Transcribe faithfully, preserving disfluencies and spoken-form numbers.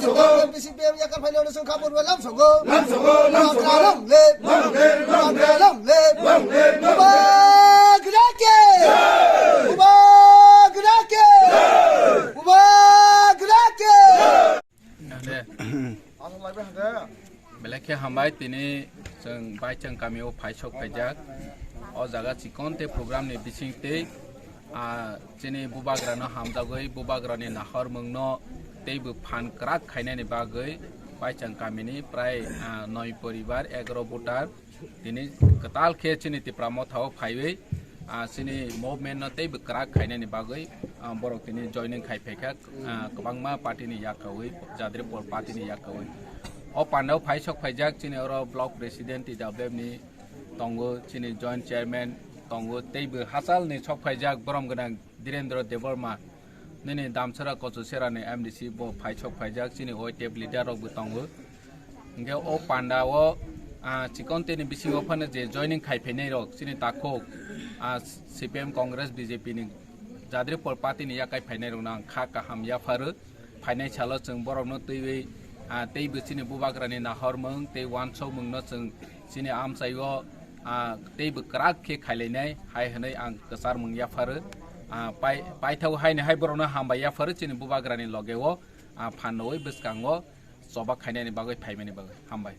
Lamsogo. M P C P M yakar phainai no chwng kha borok lamsogo. Lamsogo, lamsogo. Bubagra long live. Long live, long live. Bubagra long live. Long live, long live. Bubagra ke. Bubagra ke. Bubagra ke. Belai khe hambai, tini chwng Baichwng kamio phaisok phaijak. O jaga chikon tei program ni bising tei, ah, chini bubagrano hamjagwi bubagrani nahormungno teibo phan kwrak khainani bagwi Baichwng kamini prai, ah, noi poribar, egaro voter tini kwtal khe chini Tipra Motha o phaiwi, ah, chini movement no teibo kwrak khainani bagwi, ah, borok tini joining khai phaikha, ah, kwbangma party ni yakhawi, Jadripur party ni yakhawi. O pandao phaisok phaijak chini oro block president T W F ni tongo, chini joint chairman tongo, teibo hachal ni sok phaijak borom gwnang Dhirendra Debbarma, nini Damsara Kochusera ni M D C bo phaisok phaijak, chini Y T F leader rok bo tongo. Hingke o panda o, ah, chikon teni bisingo phano je joining khai phainai rok, chini takhuk, ah, C P M, Congress, B J P ni Jadripur party ni yakai phainai rok no ang kha kaham yapharo. Phainai salo chwng borok no twiwi, ah, teibo chini bubagra ni nahormung tei wansokmung no chwng chini amchai o, ah, teibo kwrak khe khailainai hai hwnwi ang kwcharmung yapharo. Ah, pai-, paithak haino hai borok no hambai yapharo chini bubagra ni loge o, ah, phan rwui bwskango choba khainani bagwi phaimani bagwi. Hambai.